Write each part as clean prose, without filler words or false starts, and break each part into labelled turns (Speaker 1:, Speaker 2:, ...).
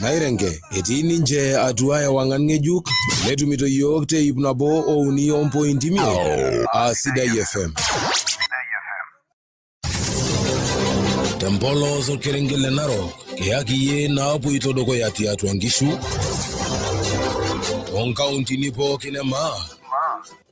Speaker 1: Nairenge etii ninche atua ewang'an ng'ejuk netumito yiok te 103.5 aa Sidai FM. Tempolos orkerenget le Narok kiyaki iyie naapoito dukuya tiatua nkishu toonkauntini pookin e Maa.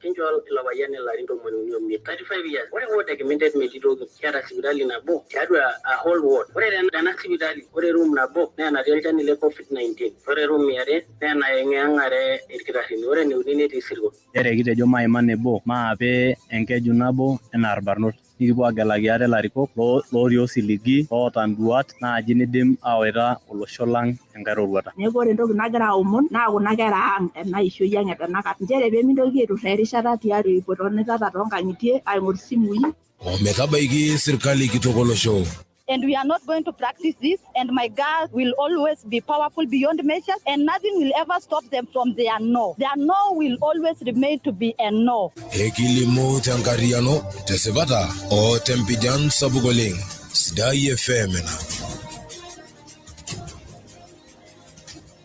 Speaker 2: Kincho ilo payian ilarin 35, 35 years. Ore ward e Kimintet metii toki, kiata sipitali nabo tiatua a whole ward. Ore tena sipitali, ore room nabo naa enatii olchani le COVID-19, ore room iare naa enayeng'iyeng'are irkitarrini, ore eneuni netii isirkon.
Speaker 3: Nchere kitejo maima nebo maape enkeju nabo enaa irbarnot nikipuo agelaki ate ilarikok lotii osiligi loota nduat naaji nidim awaita olosho lang enkae roruata.
Speaker 4: Neeku ore entoki nagira aomon naa kuna kera ang ena ishoi ang e tenakata nchere pemintoki aiturraa erishata tiatua itonitata toonkang'itie aing'or isimui.
Speaker 1: Ometabaiki sirkali kitok olosho.
Speaker 5: And we are not going to practice this, and my girls will always be powerful beyond measures, and nothing will ever stop them from their no. Their no will always remain to be a no.
Speaker 1: Ekilimu tenkarriyiano tesipata o tempijan sapuk oleng. Sidai FM ena.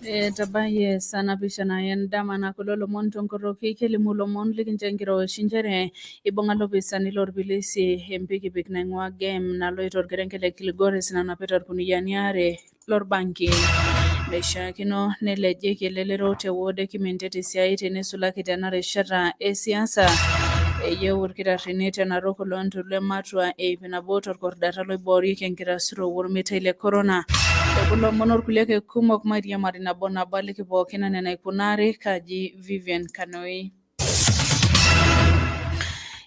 Speaker 6: Etabayie saa napishana endama na kulo lomon tonkoroki kelimu lomon likincho enkiroshi nchere ibung'a lopisani lorpilisi empikipik naing'ua Gem naloito orkerenket le Kilgoris nanapita irkuniyiani aare lorbanki. Meishiakino nelejeki elelero te ward e Kimintet isiaitin neisulaki tena rishata e siasa. Eyieu irkitarrini te Narok loontoluo ematua e 100 torkordata loiboorieki enkitasuro ormeitai le corona. Kulo omon orkulie ake kumok mairiamari nabo nabo aliki pookin enaa enaikunari kaji Vivian Kanoi.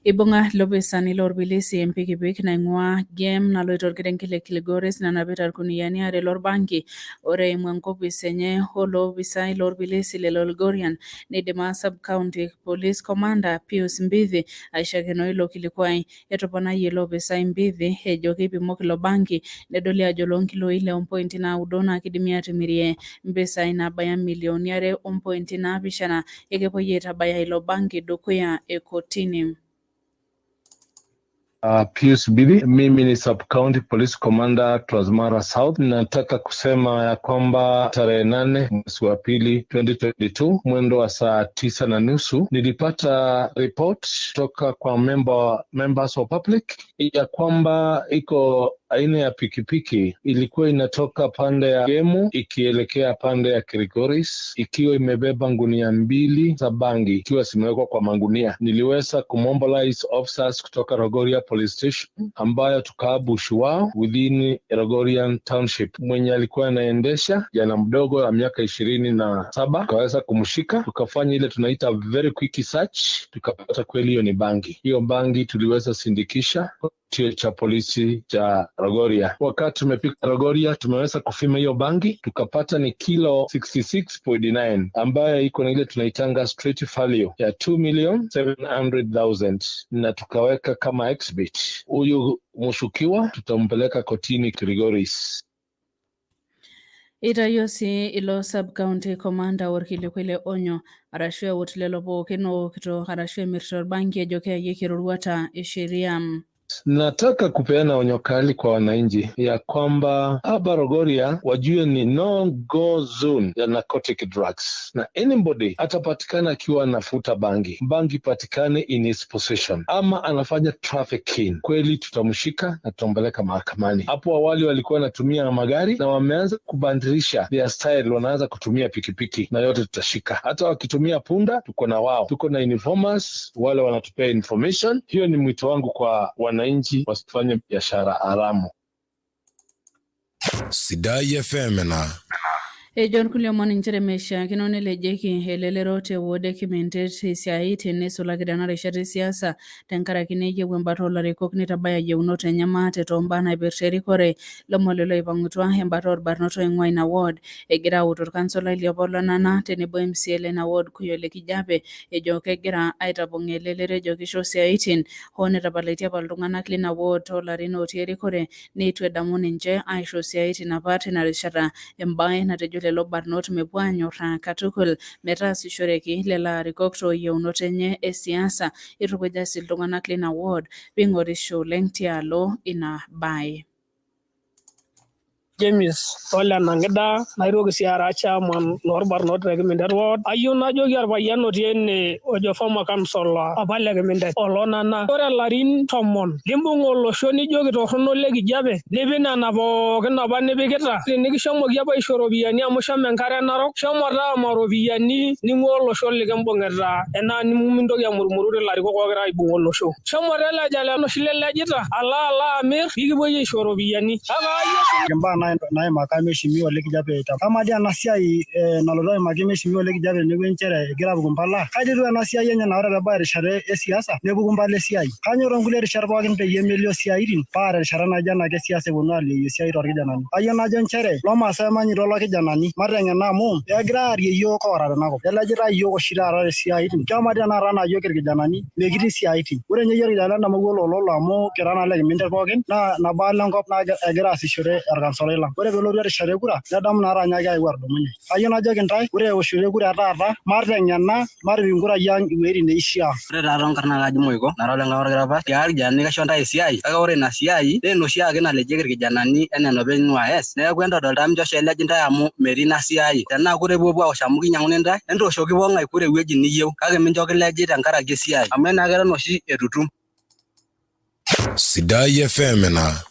Speaker 6: Ibung'a ilopisani lorpilisi empikipik naing'ua Gem naloito orkerenket le Kilgoris nanapita irkuniyiani aare lorbanki. Ore eimu enkopis enye oloopisai lorpilisi le Lolgorian neidima sub-county police commander Pius Mbithi aishakenoi ilo kilikuai. Etoponayie ilo opisai Mbithi ejo keipimoki ilo banki nedoli ajo loonkiloi ile ompointi naudo naa kidimi atimirie mpisai naabaya milioni 2.7 ekepuoi aitabaya ilo banki dukuya e kotini.
Speaker 7: Pius Bibi, mimi ni Sub County Police Commander Transmara South. Nataka kusema ya kwamba tarehe 8 mwezi wa pili 2022 mwendo wa saa 9:30 nilipata report toka kwa members of public ya kwamba iko aina ya pikipiki ilikuwa inatoka pande ya Gemu ikielekea pande ya Kilgoris ikiwa imebeba ngunia mbili za bangi ikiwa zimewekwa kwa mangunia. Niliweza kumobilize officers kutoka Rogoria Police Station ambayo tukaabush wao within Rogorian Township. Mwenye alikuwa anaendesha jana mdogo wa miaka 27 tukaweza kumshika, tukafanya ile tunaita very quick search, tukapata kweli hiyo ni bangi. Hiyo bangi tuliweza sindikisha kituo cha polisi cha Rogoria. Wakati tumepika Rogoria, tumeweza kufima hiyo bangi tukapata ni kilo 66.9 ambayo iko na ile tunaitanga street value ya 2,700,000 na tukaweka kama exhibit. Huyu mshukiwa tutampeleka kotini Kilgoris.
Speaker 6: Itayio sii ilo sub-county commander orkilikuai le onyo arashu eut lelo pookin ookito arashu emirita orbanki ejo keyayieki eroruata e sheria.
Speaker 7: Nataka kupeana onyo kali kwa wananchi ya kwamba hapa Rogoria wajue ni no go zone ya narcotic drugs, na anybody atapatikana akiwa anafuta bangi, bangi patikane in his possession ama anafanya trafficking, kweli tutamshika na tutampeleka mahakamani. Hapo awali walikuwa wanatumia magari na wameanza kubadilisha their style, wanaanza kutumia pikipiki na yote tutashika. Hata wakitumia punda, tuko na wao, tuko na informers wale wanatupea information. Hiyo ni mwito wangu kwa wananchi wasifanye biashara haramu.
Speaker 1: Sidai FM na
Speaker 6: Ejo irkulie omon nchere meishiakino nelejieki elelero te ward e Kimintet isiaitin neisulaki tena rishata e siasa tenkaraki neyieu embata olarikok neitabaya yieunot enye maate toombaa naipirta erikore. Lomon lelo oipang'utua embata orbarnot oing'ua ina ward egira autu orkansolai liopa Lenana tenebo MCA leina ward Kuyo Lekijape ejo kegira aitapong elelero ejo kisho isiaitin hoo netapalaitie apa iltung'anak lina ward toolarin otii erikore neitu edamu ninche aisho isiaitin apa tina rishata, embae natejo lelo barnot mepuo anyoraa katukul metaasishoreki lelo arikok tooyieunot enye e siasa. Eitukuja sii iltung'anak lina ward peing'orisho oleng tialo ina bae.
Speaker 8: James Ole Nangida, naitoki sii ara chairman loorbarnot te Kimintet Ward. Ayieu najoki orpayian otii ene ojo former councillor apa le Kimintet Olonana. Ore larin 10 limbung olosho nijoki torrono le kijape nipik nena pookin apa nipikita. Tinikishomoki apa aisho ropiyiani amu shomo enkare narok, shomo taama ropiyiani ning'ua olosho likimbung'ita enaa nimintoki amurumuru ilarikok oogira aibung olosho. Shomo teleja lelo oshi lelejita ala amir pikipuoi aisho ropiyiani. Kake ayieu
Speaker 9: imbaa naimaka mheshimiwa Ole Kijape. Amaa dii ena siai nalotu aimaki mheshimiwa Ole Kijape tenewueji nchere egira apuku mpala, kaji etiu ena siai enye naa ore peebau erishata e siasa nepuku mpala esiai. Kainyioo toonkulie rishat pookin peyie melio siaitin paa terishata naijo ena ake siasa eponu alioyu esiai torkijanani. Kayieu najo nchere loomaasai emanyito loo kijanani mateng'ena amu egirai aarie yiok oora tenakop. Kelejitae yiok oshi taata tesiaitin. Kamaa dii tenakata enaa yiok irkijanani mekitii siaitin. Ore ninye yiok irkijanani lentamouo olololo amu kira naa le Kimintet pookin naa nabo alo enkop egira aasishore orkansolai lang. Ore peelotu erishata e kura nedamu naa taanyaki ayeu atudumunye. Kayieu najoki intae ore eoshoto e kura e taata mateng'ena matipik inkurai ang iwuejitin neishiaa.
Speaker 10: Ore taa toonkarn naa kaji Moiko, nara ole Nkang Orkitapa, kiara irkijanani kaisho ntae esiai, kake ore ina siai naa enoshi ake nalejieki irkijanani enaa enopeny NYS, neeku entodol taa mincho elej intae amu metii ina siai. Tenaa kura ipuopuo aosh amu kinyiang'uni intae, entooshoki pooking'ae kura ewueji niyieu, kake mincho kileji tenkaraki esiai amu enaa keton oshi eitu itum.
Speaker 1: Sidai FM na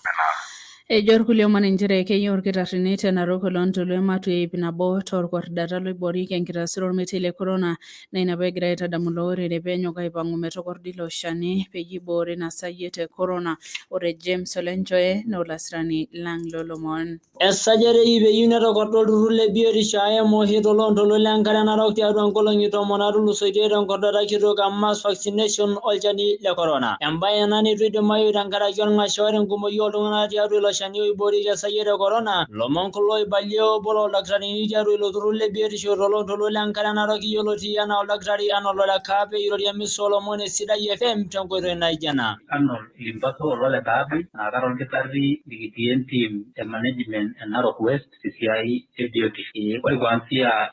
Speaker 6: Ejo irkulie omon nchere keyieu irkitarrini te Narok oloontoluo ematua e 100 toorkordata loiboorieki enkitasuro ormeitai le corona naa ina peegira aitadamu ilo orere peenyok aipang'u metokordi ilo shani peyie eiboori ina sayiet e corona. Ore James Olenchoe naa olasirani lang loolomon.
Speaker 11: Esajata e 100 eyieu netokorda olturrur le biotisho IMOH toloontoluo lenkare narok tiatua nkolong'i 10 naatulusoitie tenkordata kitok e mass vaccination olchani le corona. Embae ena neitu eidimayu tenkaraki olng'ash oota enkumoi ooltung'anak tiatua ilo shani oiboorieki esayiet e corona. Lomon kulo oibalie obo looldakitarrini tiatua ilo turrur le biotisho toloontoluo lenkare narok yioloti enaa oldakitari Arnold Ole Kaape eirorie emisa oolomon e Sidai FM tenkoitoi naijo ena.
Speaker 12: Arnold Limpaso Olole Kaape, naa kara olkitarri likitii entim e management e Narok West tesiai e biotisho. Ore kuanzia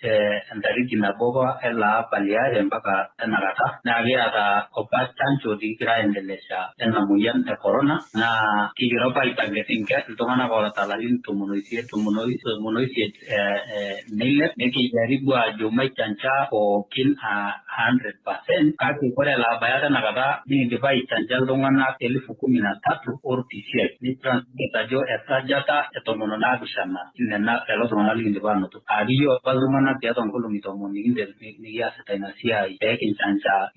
Speaker 12: entariki 1 apa ele apa liare mpaka tenakata naa kiata opa chanjo nikigira aendelesha ena moyian e corona, naa kigira apa aitarget iltung'anak oota ilarin 18 18 neilep, nikijaribu aajo maichanja pookin 100%, kake ore elo abaya tenakata nikindipa aichanja iltung'anak 13,000 orpisiai, nitranslate ajo esajata e 17 nena lelo tung'anak likindipa anoto. Akiyieu apa iltung'anak tiatua nkolong'i 10 nikiasita ina siai pee kinchanja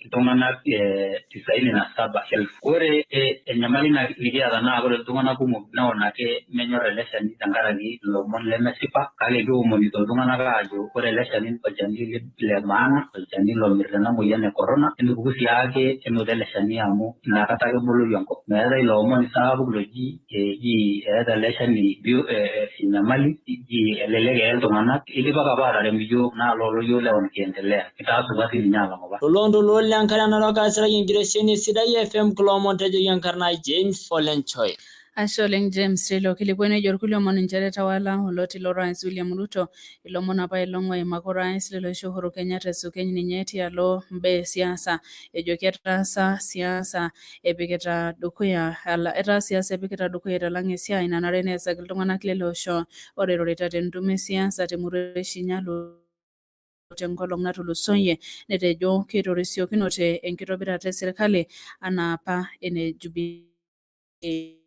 Speaker 12: iltung'anak 97,000. Ore enyamali nikiata naa ore iltung'anak kumok neon ake menyor ele shani tenkaraki ilomon lemesipa, kake kiomonito iltung'anak aajo ore ele shani olchani le maana, olchani lomir ena moyian e corona, etupuku sii ake enoto ele shani amu inakata ake eboloyu enkop. Meetae ilo omoni sapuk loji eji eeta ele shani enyamali, eji elelek eye iltung'anak, idipaka apa atarem iyiok naa lolo yiok leton kiendelea, kitaa supati ninye alang apa.
Speaker 11: Toloontoluo lenkare narok aasiraki enkitesheni e Sidai FM kulo omon tejoki enkarna James Olenchoe.
Speaker 6: Ashe oleng James teilo kilikuai nejo irkulie omon nchere etawala oloti lorais William Ruto ilomon apa elong oimaka orais lele osho Uhuru Kenyatta esukeny ninye tialo mbaa e siasa, ejo ketaasa siasa epikita dukuya etaa siasa epikita dukuya aitalang esiai nanare neesaki iltung'anak lele osho. Ore irorita tentumo e siasa temurua e Shinyalu tenkolong natulusoyie, netejo keitorisiokinote enkitobirata e sirkali anaa apa ene Jubilee.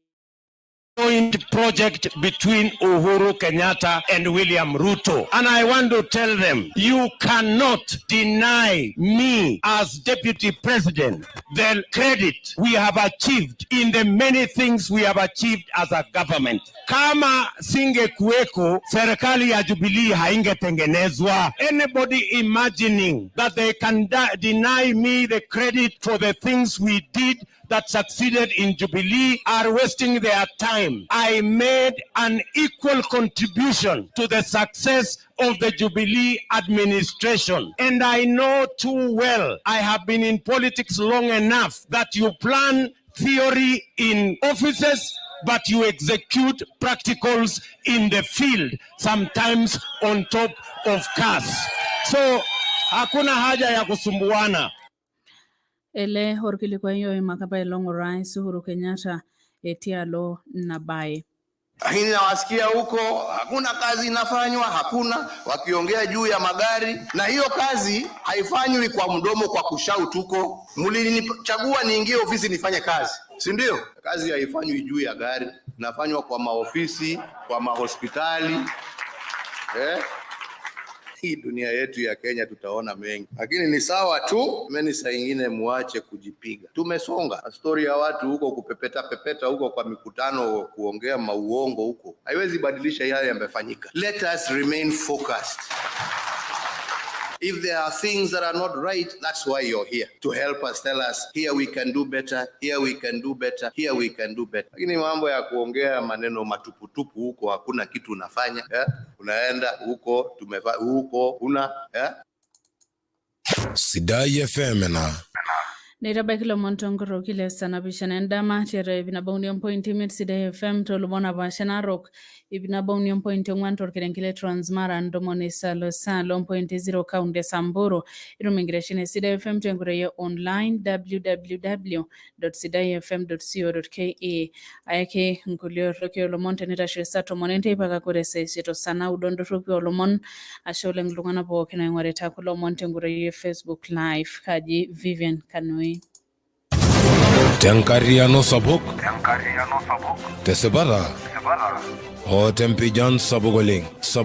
Speaker 13: Joint project between Uhuru Kenyatta and William Ruto. And I want to tell them, you cannot deny me as deputy president the credit we have achieved in the many things we have achieved as a government. Kama singekuweko, serikali ya Jubilee haingetengenezwa. Anybody imagining that they can deny me the credit for the things we did that succeeded in Jubilee are wasting their time. I made an equal contribution to the success of the Jubilee administration. And I know too well, I have been in politics long enough that you plan theory in offices, but you execute practicals in the field, sometimes on top of cars. So hakuna haja ya kusumbuana.
Speaker 6: Ele orkilikuai oimaka apaelong orais Uhuru Kenyatta etialo ina baye.
Speaker 14: Lakini nawasikia huko hakuna kazi inafanywa, hakuna wakiongea juu ya magari, na hiyo kazi haifanywi kwa mdomo, kwa kushout huko. Mlinichagua niingie ofisi nifanye kazi, si ndio? Kazi haifanywi juu ya gari, inafanywa kwa maofisi, kwa mahospitali, eh? Hii dunia yetu ya Kenya tutaona mengi, lakini ni sawa tu. Meni saa ingine muache kujipiga, tumesonga. Stori ya watu huko kupepeta pepeta huko kwa mikutano, kuongea mauongo huko haiwezi badilisha yale yamefanyika. Let us remain focused. If there are things that are not right, that's why you're here to help us, tell us here we can do better, here we can do better, here we can do better. Lakini mambo ya kuongea maneno matuputupu huko, hakuna kitu unafanya, eh? Unaenda huko tumefa huko una, eh?
Speaker 1: Sidai FM ena.
Speaker 6: Neitabaiki ilomon tonkoroki le saa napishana endama tiatua 103.5 Sidai FM toolomon napaasha Narok, 103.4 torkerenket le Transmara, 97.0 kaunti e Samburu. Itum enkitesheni e Sidai FM tenkoitoi e online www.sidaifm.co.ke. Ayaki nkulie orroki oolomon tenitashe saa 10 enteipa kake ore saa isiet o saa naudo ndorropi oolomon. Ashe oleng iltung'anak pookin oing'orita kulo omon tenkoitoi e Facebook live. Kaji Vivian Kanui.
Speaker 1: Tenkarriyiano sapuk, tesipata o tempijan sapuk oleng sapuk.